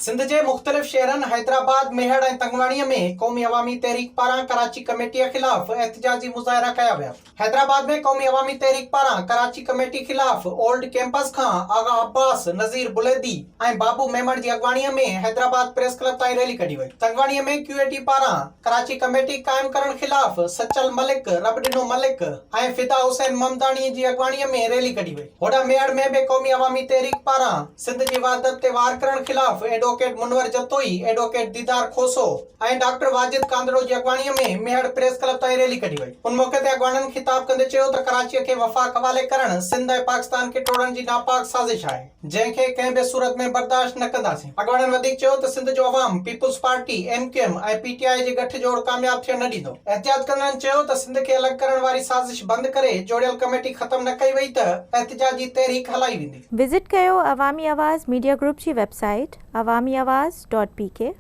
سنڌ جي مختلف شهرن حيدرآباد، ميهڙ ۽ تنگواڻي ۾ قومي عوامي تحريڪ پاران ڪراچي ڪميٽيء خلاف احتجاجي مظاهرا ڪيا ويا. حيدرآباد ۾ قومي عوامي تحريڪ پاران ڪراچي ڪميٽي خلاف اولڊ ڪيمپس کان آغا عباس، نذير بليدي ۽ بابو ميمڻ جي اڳواڻيء ۾ حيدرآباد پريس ڪلب تائين ريلي ڪڍي وئي. تنگواڻي ۾ ڪيو اي ٽي پاران ڪراچي ڪميٽي قائم ڪرڻ خلاف سچل ملڪ، ربڏنو ملڪ ۽ فدا حسين ممداڻي جي اڳواڻيء ۾ ريلي ڪڍي وئي. هوڏانهن ميهڙ ۾ به قومي عوامي تحريڪ پاران سنڌ جي وحدت تي وار ڪرڻ خلاف advocate Munawar Jatoi, advocate Didar Khoso ۽ doctor Wajid Kandhro جي اڳواڻيء ۾ ميهڙ پريس ڪلب تائين ريلي ڪڍي وئي. ان موقعي تي اڳواڻن خطاب ڪندي چيو ته ڪراچيء کي وفاق حوالي ڪرڻ سنڌ ۽ پاڪستان کي ٽوڙڻ جي ناپاڪ سازش آهي، جنهن کي ڪنهن به صورت ۾ برداشت نه ڪنداسين. اڳواڻن وڌيڪ چيو ته سنڌ جو عوام peoples party, M Q M ۽ P T I جي ڳٺ جوڙ ڪامياب ٿيڻ نه ڏيندو. احتجاج ڪندڙن چيو ته سنڌ کي الڳ ڪرڻ واري سازش بند ڪري جوڙيل ڪميٽي ختم نه ڪئي وئي ته احتجاجي تحريڪ هلائي ويندي. وزٽ ڪيو عوامي آواز ميڊيا گروپ جي website Awami Awaz dot P K.